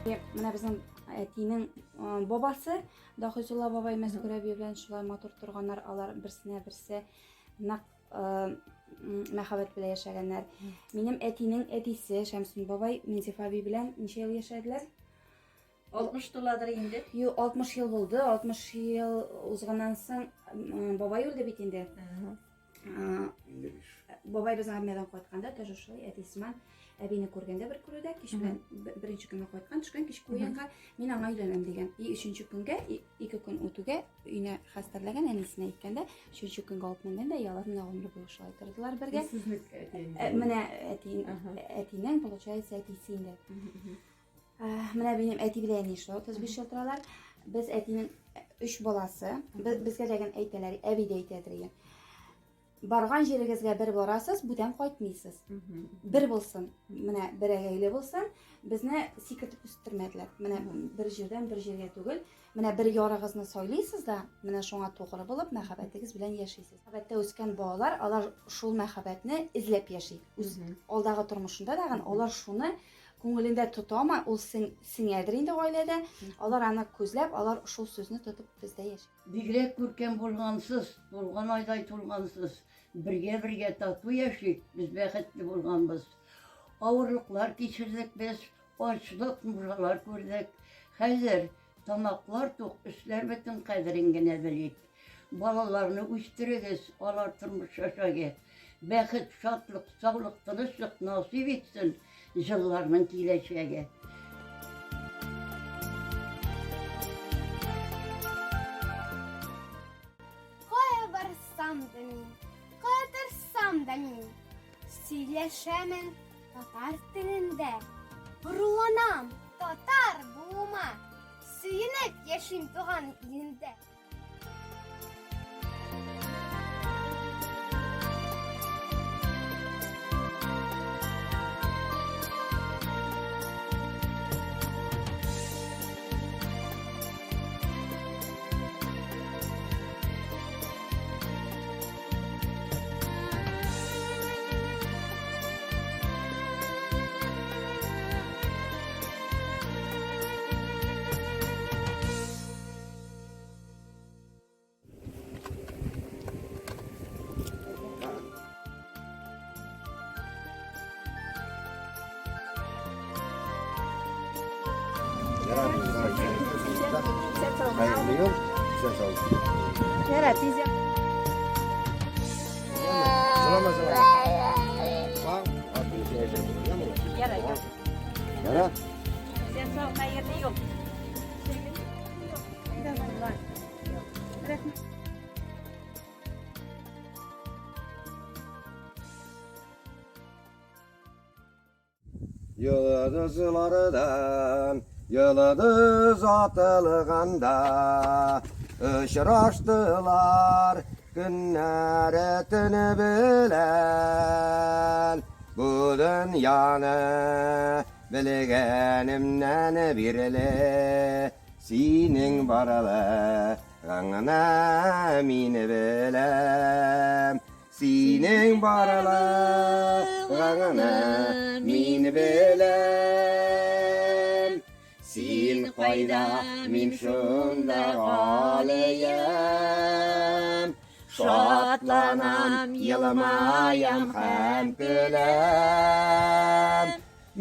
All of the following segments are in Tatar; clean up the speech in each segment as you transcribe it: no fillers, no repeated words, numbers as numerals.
Менә безнең әтинең бабасы Дахизулла бабай Мәскүр әби белән шулай матур торганнар. Алар берсенә берсе нык мәхәббәт белән яшәгәннәр. Минем әтинең әтисе Шәмсун бабай Минзифа әби белән ничә ел яшәделәр? 60 туладыр инде. Юк, 60 ел булды. 60 ел узганнан соң бабай үлде бит инде. Бабай безнең армиядән кайтканда тоже шулай әтисеман әбине күргәндә бер күрүдә кич белән беренче көнне кайткан, төшкән кичке уенга мин аңа өйләнәм дигән. И өченче көнгә, ике көн үтүгә өенә хәстәрләгән, әнисенә әйткәндә, өченче көнгә алып менгән дә, алар менә гомер буе шулай тордылар бергә. Менә әтинең, получается, әтисе инде. Менә минем әти белән әни шулай 35 ел торалар. Без әтинең өч баласы. Безгә дә әйтәләр, әби дә әйтәдер икән. Барган җирегезгә бер барасыз, бүтән кайтмыйсыз. Бер булсын, менә берәгәйле булсын. Безне сикертеп үстермәделәр. Менә бер җирдән бер җиргә түгел. Менә бер ярыгызны сайлыйсыз да, менә шуңа тугры булып, мәхәббәтегез белән яшисез. Мәхәббәттә үскән балалар, алар шул мәхәббәтне эзләп яши. Үз алдагы тормышында да алар шуны күңелендә тотамы, ул сең, сеңәдер инде гаиләдә. Алар аны күзләп, алар шул сүзне тотып бездә яши. Бигрәк күркәм булгансыз, тулган айдай тулгансыз. Бергә-бергә тату яшик, без бәхетле булганбыз. Авырлыклар кичердек без, ачлык, нужалар күрдек. Хәзер тамаклар тук, өсләр бөтен кадерен генә белик. Балаларны үстерегез, алар тормыш чәчәге. Бәхет, шатлык, саулык, тынычлык насыйп итсен җылларның киләчәге. Кая барсам да мин, кая торсам да мин, сөйләшәмен татар телендә. Горурланам татар булуыма, сөенеп яшим туган илемдә. Хәерле юл, исән сау. Ярар, тиз. Жылама, жылама. Ярар, Ярар. Исән сау, хәерле юл. Йолдызлардан йолдыз атылганда очраштылар көннәр төне белән. Бу дөньяны белгәнемнән бирле синең барлыгыңны мин беләм. Синең барлыгыңны мин беләм. Син кайда, мин шунда галиям. Шатланам, елмаям һәм көләм.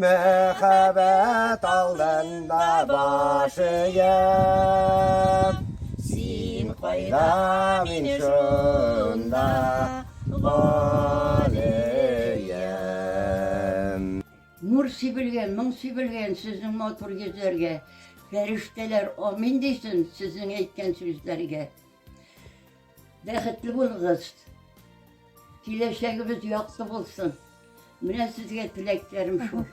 Мәхәббәт алдында баш иям. Син кайда, мин шунда галиям. Нур сибелгән, моң сибелгән сезнең матур йөзләргә. Фәрештәләр амин дисен сезнең әйткән сүзләргә. Бәхетле булыгыз. Киләчәгебез якты булсын. Менә сезгә теләкләрем шул.